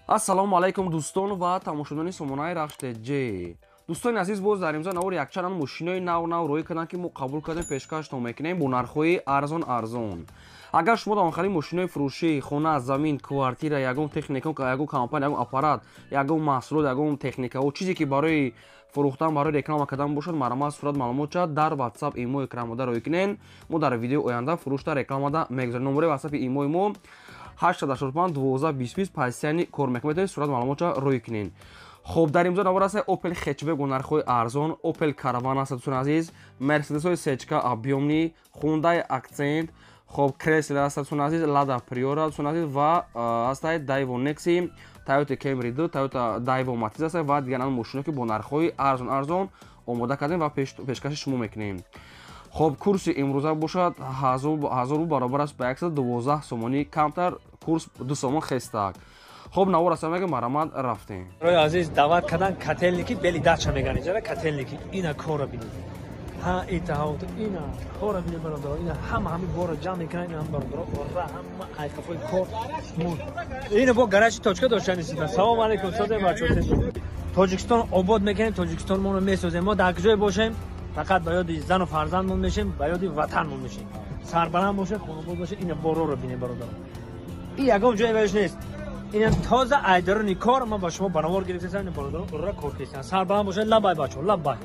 Ассалому алайкум, дӯстон ва тамошобинони сомонаи Рахш ТЖ. Дӯстони азиз, боз дар имзо навор якчанд мошинои нав нав рӯй карданд, ки мо қабул кардем, пешкаштон мекунем бо нархҳои арзон арзон. Агар шумо дар онхали мошинои фурӯшӣ, хона, замин, квартира, ягон техника, ягон компания, ягон аппарат, ягон маҳсулот, ягон техникао, чизе ки барои фурӯхтан, барои реклама кардан бошад, марҳамат, сурат маълумотча дар WhatsApp, имо экранмода рӯй кунен. Мо дар видеои оянда фурӯшта, рекламада мегузорем. Номерои WhatsApp имои мо 885 12 20 пасияни кор мекунед, метавонед сурат маълумотча рӯй кунед. Хоб, дар имзо навор аст Opel Hatchback бо нархҳои арзон, Opel Caravan аст, дӯстони азиз, Mercedes-ҳои сечка объёмный, Hyundai Accent, хоб, Chrysler аст, дӯстони азиз, Lada Priora, дӯстони азиз, ва ҳастай Daewoo Nexi, Toyota Camry 2, Toyota Daewoo Matiz аст ва дигар мошино, ки бо нархҳои арзон арзон омода кардем ва пешкаши шумо мекунем. Хоб, курси имрӯза бошад 1000 баробар аст ба 112 сомонӣ, камтар курс 2 сомон хестак. Хоб, навор аст, мега, марҳамат, рафтем. Рои азиз, даъват кардан Котельники, бели дача меган иҷара Котельники. Ина кора бинед, ҳа, итаҳот, ина кора бинед, бародаро, ина ҳама ҳами бора ҷамъ мекунан, ина бародаро, ора ҳама айқафои кор. Ина бо гаражи точка доштани. Салом алейкум, созем, бачо. Тоҷикистон обод мекунем, Тоҷикистон моно месозем. Мо дар куҷое бошем, фақат ба ёди зану фарзандмон мешем, ба ёди ватанмон мешем. Сарбаланд бошед, хонобод бошед. Ина бороро бинед, бародаро, и ягон ҷое ваиш нест. Инам тоза айдарони кор, ман ба шумо банавор гирифтасам. Ина бародаро ура кор кестан. Сарбаланд бошед, лабай, бачо, лабай.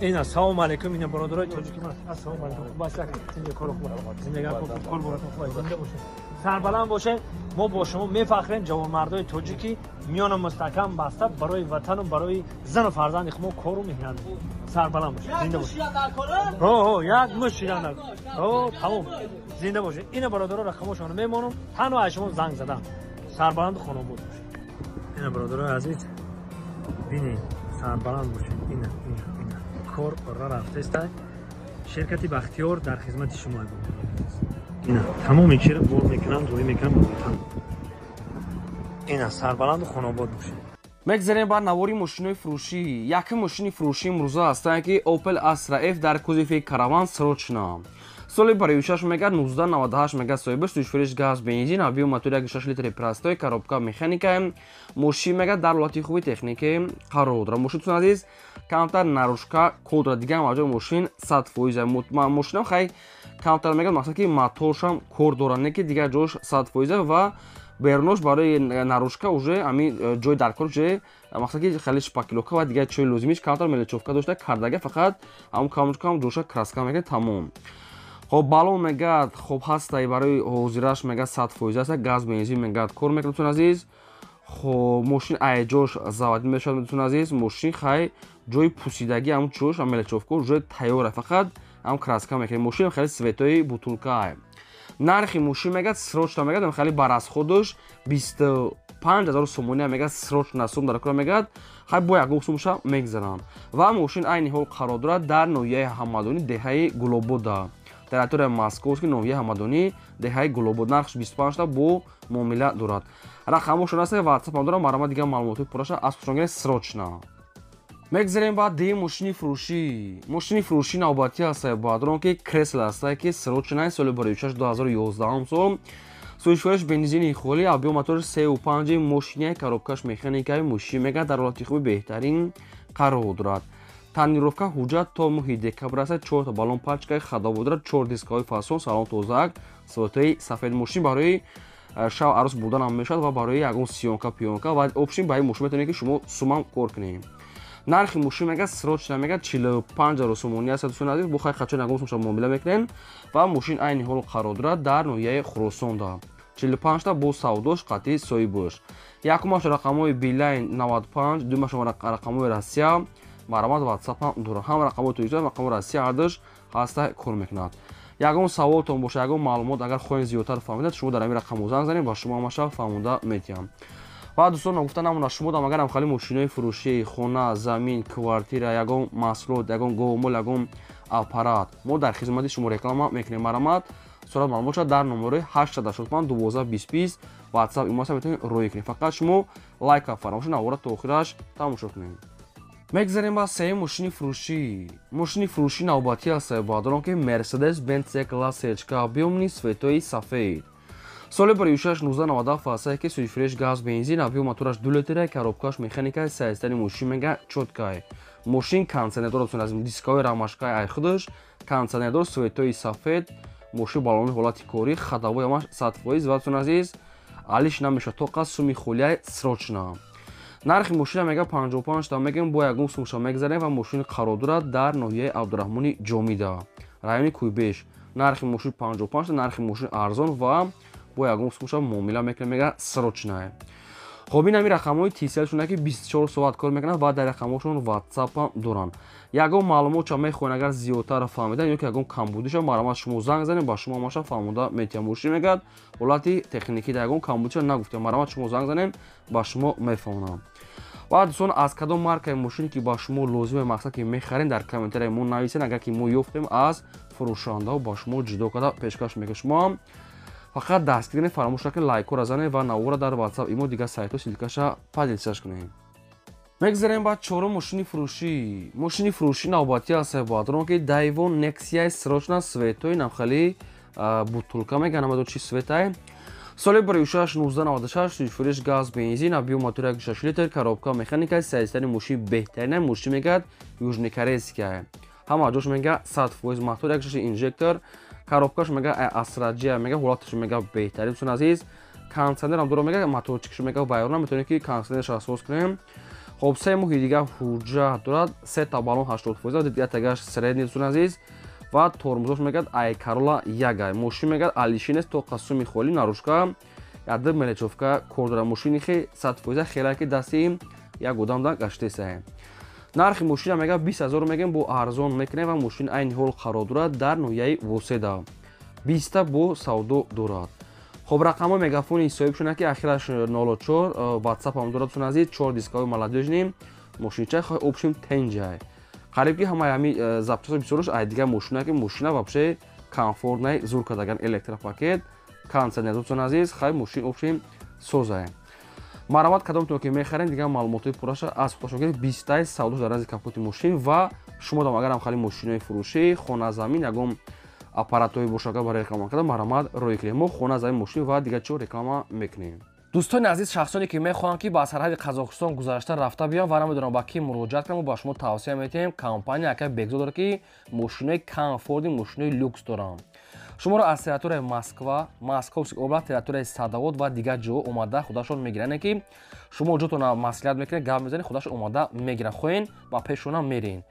Ина, салом алейкум, ина бародарои тоҷики ман. Ассалому алейкум, бача, зинда, кор хуб, зиндагӣ хуб, кор боратон хуб, зинда бошед, сарбаланд бошед. Мо бо шумо мефахрем, ҷавонмардои тоҷики миёна мустаҳкам баста барои ватану барои зану фарзанди хумо кору меҳнат. Сарбаланд бошед, зинда бошед. Ҳо, як муш шидан, ҳо, тамом, зинда бошед. Ина бародаро, рақамошонро мемонам, танҳо аз шумо занг задам. Сарбаланду хонобод бошед. Ина, бародарои азиз, бинед, сарбаланд бошед. Ина, ина, ина кор ора рафтеста. Ширкати Бахтиёр дар хизмати шумо. Ина тамоми чиро бор мекунам, рӯй мекунам ба ватан. Ина, сарбаланду хонобод бошед. Мегзарем ба навори мошинои фурӯшӣ. Якум мошини фурӯшӣ имрӯза ҳастанд, ки Opel Astra F дар кузови Караван, срочно. Соли барои мега 1998 мега, соҳибаш, сӯзишвориш газ, бензин, объём мотор 1,6 литри простой, коробка механика. Мошин мега дар ҳолати хуби техникӣ қарор дорад. Мошин, дӯстони азиз, камтар наружка код дорад, дигар маҷои мошин 100%. Мошинам хай камтар мега, мақсад ки моторшам кор дорад, не ки дигар ҷош 100% ва берунош барои наружка уже ҳамин ҷои даркор, уже мақсад ки хеле шпаклёвка ва дигар чои лозимиш, камтар мелочёвка дошта кардага, фақат ҳамн кам кам ҷоша краска мекунад, тамом. Хоб, балон мегӯяд, хоб, ҳастай, барои ҳозираш мега 100% аст, газ, бензин мегӯяд кор мекунад, дӯстони азиз. Хоб, мошин айҷош заводӣ мешавад, дӯстони азиз. Мошин хай ҷои пусидагӣ, ҳамн чӯш мелочёвка ҷои тайёра, фақат ҳам краска мекунад. Мошин хеле цветои бутулка. Нархи мошин мегӯяд срочно, мегӯяд, хеле ба расходаш 25 000 сомония, мегӯяд, срочно сум дар кора, мегӯяд, хай бо ягон сумша мегзаранд. Ва мошин айни ҳол қарор дорад дар ноҳияи Ҳамадонӣ, деҳаи Гулобода, территория Московский, ноҳияи Ҳамадонӣ, деҳаи Гулобод. Нархш 25 та бо муомила дорад. Рақамошон аст, WhatsApp дорам, марҳамат, дигар маълумотҳои пурраша аз хушонгиред срочно. Мегзарем ба дуюм мошини фурӯшӣ. Мошини фурӯшӣ навбатӣ аст, баъдрон ки Chrysler аст, ки срочно, соли барои 2011 сол, сӯзишвориш бензини холӣ, объём мотори 3,5, мошинаи коробкаш механикаи. Мошин мега дар ҳолати хуби беҳтарин қарор дорад. Тонировка, ҳуҷҷат то моҳи декабр аст, чорта баллон пачкаи ходовой дорад, чор дискаҳои фасон, салон тозаак, цветои сафед. Мошин барои шав арӯс бурдан ҳам мешавад ва барои ягон съёмка пиёнка ва общем ба ин мошин метавонед, ки шумо сумам кор кунед. Нархи мошин мега срочно мега 45 000 сомонӣ аст, дӯстони азиз, бо хай хачон ягон сумша муомила мекунем. Ва мошин айни ҳол қарор дорад дар ноҳияи Хуросонда. 45та бо савдош қатъи соҳибош. Якумаш рақамҳои Билайн 95, дуюмаш рақамҳои Россия. Марҳамат, WhatsApp ҳам дорад, ҳам рақамҳои Тоҷикистон, рақамҳои Россия ҳардуш ҳаста, кор мекунад. Ягон саволтон боша, ягон маълумот агар хоҳем зиёдтар фаҳмидад, шумо дар ҳамин рақамҳо занг занед ва шумо ҳамаша фаҳмонда метиҳам. Ва дӯстон, гуфта намонад, шумо дам агарам хали мошинои фурӯшӣ, хона, замин, квартира, ягон маҳсулот, ягон говмол, ягон аппарат, мо дар хизмати шумо, реклама мекунем. Марҳамат, сурат маълумот дар номерои 885 12 20 WhatsApp, имоса метавонед рӯй кунед. Фақат шумо лайка фаромӯш, навора то охираш тамошо кунед. Мегзарем ба сеюм мошини фурӯшӣ. Мошини фурӯшӣ навбатӣ аст, баъдорон ки Mercedes Benz C класс сечка объёмный, цветои сафед. Соли 2006 1997 ҳастае ки сӯзишфурӯш газ бензин, объём мотораш 2 литра, коробкаш механика, состояние мошин мега чёткай. Мошин кондиционер дорад, дӯстони азиз, дискаҳои рамашкаи ай худаш, кондиционер дорад, светои сафед, мошин балони ҳолати корӣ, ходовой ҳамаш 100% ва дӯстони азиз, алиш намешавад, тоқа суми холияй срочно. Нархи мошина мега 55 та мегем, бо ягон сумша мегзарем ва мошини қарор дорад дар ноҳияи Абдураҳмони Ҷомида, райони Куйбеш. Нархи мошин 55 та, нархи мошин арзон ва бо ягон сумша муомила мекунем, мега срочная. Хоб, ин ҳами рақамҳои Tcell-шона ки 24 соат кор мекунанд ва дар рақамҳошон WhatsApp ҳам доранд. Ягон маълумотша мехоҳед агар зиёдтар фаҳмидан ё ки ягон камбудиша, марҳамат шумо занг занед, ба шумо ҳамаша фаҳмонда метиҳам. Мошин мегӯяд ҳолати техникӣ дар ягон камбудиша нагуфтем, марҳамат шумо занг занед, ба шумо мефаҳмонам. Ва дӯстон, аз кадом маркаи мошине ки ба шумо лозиме, мақсад ки мехарем, дар комментарияи мо нависед. Агар ки мо ёфтем аз фурӯшандаҳо, ба шумо ҷудо карда пешкаш мекунем. Шумо ҳам фақат дастгирӣ кунед, фаромӯш накунед лайкҳоро занед ва навора дар WhatsApp имо дигар сайтҳо ссылкаша поделиться кунед. Мегзарем ба чорум мошини фурӯшӣ. Мошини фурӯшӣ навбатӣ аст баъдрон ки Daewoo Nexia срочно, светои навхали бутулка мегӯянд, намедонам чи светае. Соли 2006 1996, сӯзишфурӯш газ бензин, объём мотор 1,6 литр, коробка механика, состояние мошин беҳтарина. Мошин мегӯяд южнокорейская. Ҳама ҷош мега 100%, мотор 1,6 инжектор, коробкаш мега Astra J мега, ҳолаташ мега беҳтарин, дӯстони азиз. Кондиционерам дора мега, моторчикаш мега вайрона, метавонем ки кондиционераш соз кунем. Хоб, 3 моҳи дига ҳуҷҷат дорад, се та баллон 80%, дигар тагаш средний, дӯстони азиз, ва тормозош мегӯяд ай Карола ягай. Мошин мегӯяд алиши нест, то қасуми холӣ, наружка яды мелочёвка кор дорад. Мошини хе 100% хела ки дасти як одам дан гаштесае. Нархи мошина мега 20 000 мегем, бо арзон мекунем ва мошин айни ҳол қарор дорад дар ноҳияи Воседа. 20 бо савдо дорад. Хоб, рақамҳои мегафони соҳибшона ки ахираш 04, WhatsApp ҳам дорад, дӯстони азиз, 4 дискаҳои молодёжный, мошинча хай общем тенҷай. Қариб ки ҳамаи ҳами запчастҳо бисёраш ай дигар мошина ки мошина вообще комфортнай, зур кардаган, электропакет, кондиционер, дӯстони азиз, хай мошин общем созае. Марҳамат, кадомтон ки мехарем, дигар маълумотҳои пурраша аз худашон гиред. 20 савдош дар назди капоти мошин ва шумо дам агарам хали мошинои фурӯшӣ, хона, замин, ягон аппаратҳои бошага барои реклама кардан, марҳамат рӯй кунед. Мо хона, замин, мошин ва дигар чиҳо реклама мекунем. Дӯстони азиз, шахсоне ки мехоҳанд ки ба сарҳади Қазоқистон гузашта рафта биёнд ва намедонанд ба кӣ муроҷиат кунанд, мо ба шумо тавсия медиҳем компания акай Бекзод дорад ки мошинои комфортный, мошинои люкс доранд. Шуморо аз территорияи Москва, Московский область, территорияи Садовод ва дигар ҷоҳо омада худашон мегиранд, ки шумо ҷотона маслиҳат мекунед, гап мезанед, худашон омада мегиранд, хоҳен ба пешона мерен.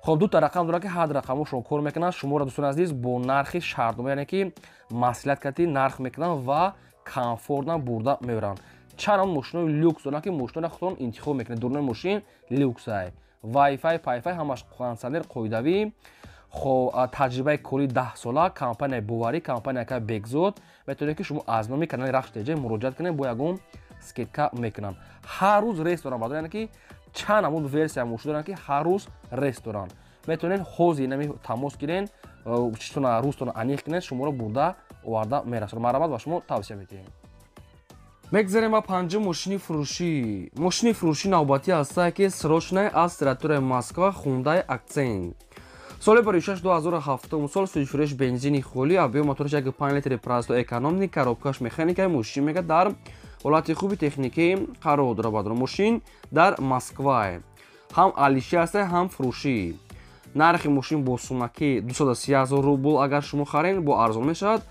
Хоб, дута рақам дорад ки ҳар рақамошон кор мекунанд. Шуморо, дӯстони азиз, бо нархи шартнома, яъне ки маслиҳат кардӣ нарх мекунанд ва комфортно бурда мебаранд. Чанд мошинои люкс доранд ки мошиноро худтон интихоб мекунед. Дурнои мошин люксай, Wi-Fi, пайфай, ҳамаш кондиционер қоидавӣ. Хоб, таҷрибаи кории 10 сола, компанияи боварӣ, компания ака Бекзод. Метавонед ки шумо аз номи канали Рахш ТЖ муроҷиат кунед, бо ягон скидка мекунанд. Ҳар рӯз рейс доранд, баъд яъне ки чанд ҳамун версия мошин доранд ки ҳар рӯз рейс доранд. Метавонед ҳозир инами тамос гирен, чизтона рӯзтона аниқ кунед, шуморо бурда оварда мерасонад. Марҳамат, ба шумо тавсия медиҳем. Мегзарем ба панҷум мошини фурӯшӣ. Мошини фурӯшӣ навбатӣ ҳастае ки срочная аз территорияи Москва, Хундай Акцент. Соли 2006 2007 сол, сӯзишфурӯш бензини холӣ, объём мотораш 1,5 литри, простой, экономный, коробкаш механика, мошин мега дар ҳолати хуби техникӣ қарор дорад. Баъдро мошин дар Москвае. Ҳам алиши ҳаста, ҳам фурӯшӣ. Нархи мошин бо сумаки 230 000 рубл, агар шумо харен бо арзон мешавад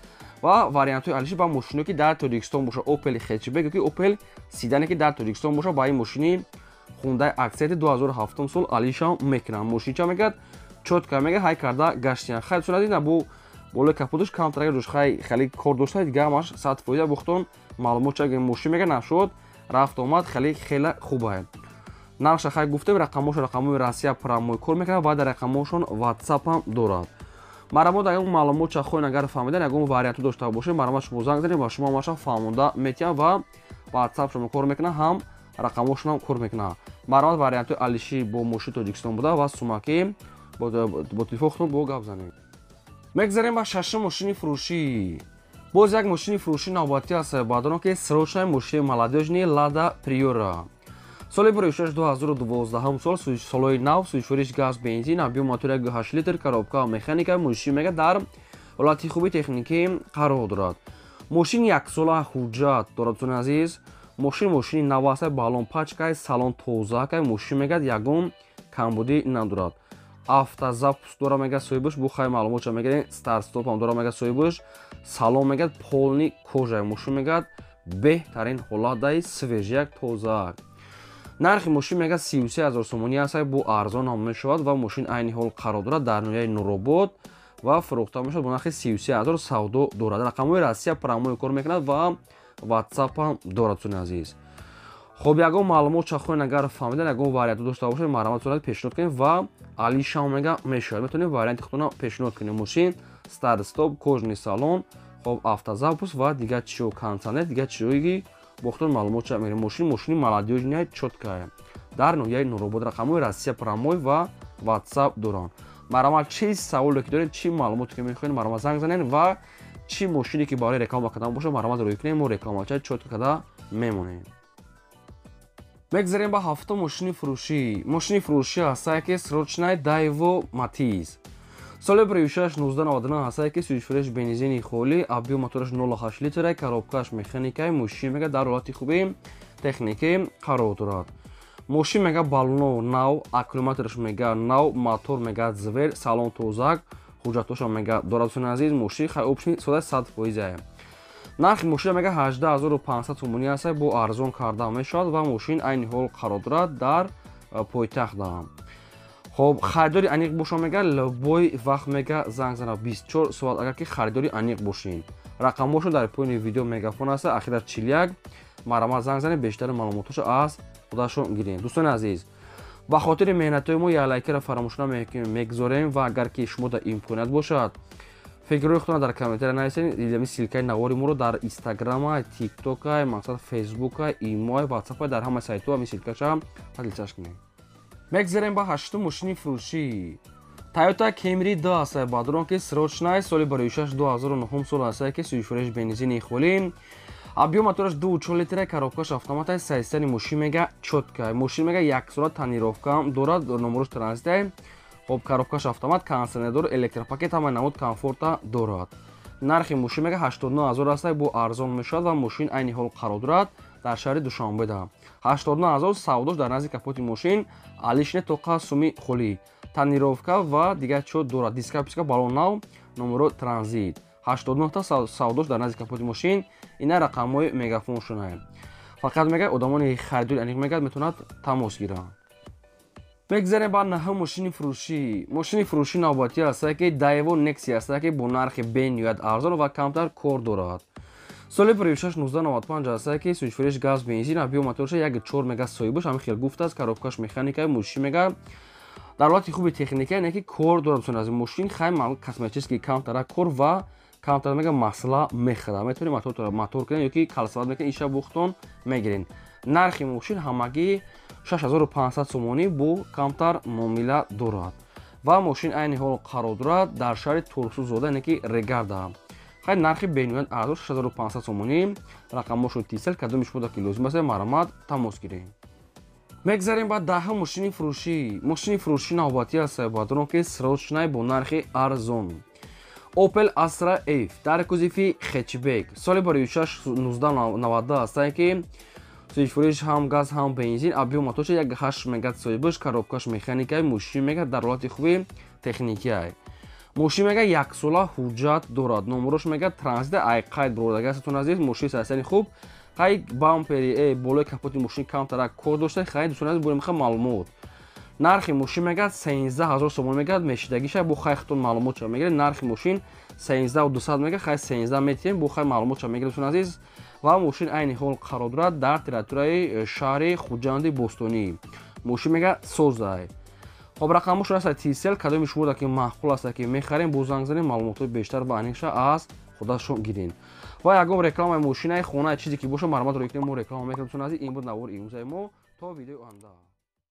ва вариантҳои алиши ба мошино ки дар Тоҷикистон бошад, Opel хэтчбек ёки Opel седане ки дар Тоҷикистон бошад, ба ин мошини Hyundai Accent 2007 сол алишам мекунанд. Мошинча мегӯяд чётко мега ҳай карда гаштиян. Хай, дӯстони азиз, бо болои капоташ камтар ҷош хай хеле кор дошта, дига ҳамаш 100% бухтон маълумот ча мошин мега нашуд, рафт омад хеле хеле хубае. Нархша хай гуфтем, рақамошон рақамои Россия прямой кор мекунад ва дар рақамошон WhatsApp ҳам дорад. Марҳамат, агар маълумот ча хоҳед агар фаҳмидан, ягон варианту дошта бошед, марҳамат шумо занг занед, ба шумо ҳамаша фаҳмонда метиҳам ва WhatsApp шумо кор мекунад, ҳам рақамошонам кор мекунад. Марҳамат, вариантҳои алиши бо мошини Тоҷикистон буда ва сумаки бо телефон худтон бо гап занед. Мегзарем ба шашум мошини фурӯшӣ. Боз як мошини фурӯшӣ навбатӣ аст баъдоно ки срочная мошини молодёжный Лада Приора. Соли 2006 2012 сол, солҳои нав, сӯзишфурӯш газ бензин, объём мотор 1,8 литр, коробка механика, мошин мега дар ҳолати хуби техникӣ қарор дорад. Мошин яксола ҳуҷҷат дорад, дӯстони азиз. Мошин мошини нав аст, баллон пачкай, салон тозакай, мошин мегӯяд ягон камбудӣ надорад. Автозапуск дора мегӯяд соҳибаш, бу хай маълумотша мегирем, старт-стоп ҳам дора мегӯяд соҳибаш. Салон мегӯяд полный кожа, мошин мегӯяд беҳтарин ҳолатдаи свежак, тозак. Нархи мошин мегӯяд 33 000 сомонӣ аст, бу арзон ҳам мешавад ва мошин айни ҳол қарор дорад дар ноҳияи Нуробод ва фурӯхта мешавад бо нархи 33 000, савдо дорад. Рақамҳои Россия прямой кор мекунад ва WhatsApp ҳам дорад, дӯстони азиз. Хоб, ягон маълумот чахоен агар фаҳмидан, ягон вариантро дошта бошед, марҳамат сурат пешниҳод кунед ва алишам мега мешавад. Метавонед варианти худтона пешниҳод кунед. Мошин старт-стоп, кожаный салон, хоб, автозапуск ва дигар чио, кондиционер, дигар чиои бо худтон маълумот ча мегиред. Мошин мошини молодёжная, чёткая. Дар ноҳияи Нуробод рақамҳои Россия прямой ва WhatsApp доранд. Марҳамат, чӣ саволе ки доред, чӣ маълумоте ки мехоҳед, марҳамат занг занед ва чӣ мошине ки барои реклама кардан бошад, марҳамат рӯй кунед, мо рекламача чётко карда мемонем. Мегзарем ба ҳафтум мошини фурӯшӣ. Мошини фурӯшӣ ҳастае ки срочная Daewoo Matiz. Соли 16 1999 ҳастае ки сӯзишфурӯш бензини холӣ, объём мотораш 0,8 литра, коробкаш механикаи, мошин мега дар ҳолати хуби техникӣ қарор дорад. Мошин мега баллоно нав, аккумулятораш мега нав, мотор мега зверь, салон тозак, ҳуҷҷатҳошам мега дорад, дӯстони азиз. Мошин хай общий сода 100%. Нархи мошина мега 18500 сомонӣ аст, бо арзон карда мешавад ва мошин айни ҳол қарор дорад дар пойтахт. Хоб, харидори аниқ боша мега любой вақт мега занг зана 24 соат, агар ки харидори аниқ бошин. Рақамҳошон дар поёни видео мегафон аст, ахира 41. Марҳамат занг занед, бештари маълумотҳошо аз худашон гирем. Дӯстони азиз, ба хотири меҳнатҳои мо як лайкаро фаромӯш намегузорем ва агар ки шумо дар имконият бошад, фикрҳои худтонро дар комментария нависед. Ами ссылкаи навори моро дар Инстаграма, Тиктока, мақсад Фейсбука, Имой, Ватсапа, дар ҳама сайтҳо ами ссылкаша поделиться кунед. Мегзарем ба ҳаштум мошини фурӯшӣ. Toyota Camry 2 аст, бадрон ки срочная, соли 26 2009 сол аст, ки сӯзишфурӯш бензини холӣ, объём мотораш 2,4 литра, коробкаш автомат, состояни мошин мега чётка. Мошин мега яксола тонировка дорад, номерош транзита. Хоб, коробкаш автомат, кондиционер дор, электропакет, ҳамаи намуд комфорта дорад. Нархи мошин мега 89 000 аст, бо арзон мешавад ва мошин айни ҳол қарор дорад дар шаҳри Душанбеда. 89 000 савдош дар назди капоти мошин, алишне тоқа суми холӣ, тонировка ва дигар чио дорад, диска писка, баллон нав, номеро транзит. 89 та савдош дар назди капоти мошин, ина рақамҳои мегафоншона. Фақат мега одамони харидори аниқ мегӯяд метавонад тамос гиранд. Мегзарем ба наҳум мошини фурӯшӣ. Мошини фурӯшӣ навбатӣ аст ки Daewoo Nexia аст ки бо нархи бениҳоят арзон ва камтар кор дорад. Соли 16 1995 аст ки сӯзишфурӯш газ бензин, объём моторша 1,4 мега соҳибаш ҳамин хел гуфтааст, коробкаш механика, мошин мега дар ҳолати хуби техника, яъне ки кор дорад. Дӯстони азиз, мошин хай косметический камтара кор ва камтар мега масла мехӯрад. Метавонед моторро мотор кунед ё ки калсават мекунед, иша бухтон мегиред. Нархи мошин ҳамагӣ 6500 сомонӣ, бо камтар муомила дорад ва мошин айни ҳол қарор дорад дар шаҳри Турсунзода, яъне ки Регарда. Хай нархи бениҳоят арзон 6500 сомонӣ, рақамҳошон Tcell, кадоми шумо ки лозим аст, марҳамат тамос гиред. Мегзарем ба даҳум мошини фурӯшӣ. Мошини фурӯшӣ навбатӣ аст, бадрон ки срочная бо нархи арзон. Opel Astra F дар кузови хэтчбек, соли 26 1992 аст ки сӯзишфурӯш ҳам газ ҳам бензин, объём моторша 1,8 мега соҳибаш, коробкаш механикаи, мошин мега дар ҳолати хуби техникиай. Мошин мега яксола ҳуҷҷат дорад, номерош мега транзита, ай қайд бурдага астон азиз. Мошин состояни хуб, хай бампери болои капоти мошин камтарак кор дошта, хай дӯстони азиз, бурем ха маълумот. Нархи мошин мега 13000 сомон мега мешидагиша, бо хай худтон маълумот ча мегиред. Нархи мошин 13200 мега, хай 13 метиҳем, бо хай маълумот ча мегиред, дӯстони азиз. Ва мошин айни ҳол қарор дорад дар территорияи шаҳри Хуҷанди Бостонӣ. Мошин мега созай. Хоб, рақамҳошон аст Tcell, кадоми шумо ки маъқул аст ки мехарем, бо занг занем, маълумотҳои бештар ва аниқша аз худашон гирем. Ва ягон рекламаи мошинаи хонаи чизе ки боша, марҳамат рӯй кунед, мо реклама мекунем, дӯстони азиз. Ин буд навори имрӯзаи мо. То видеои оянда.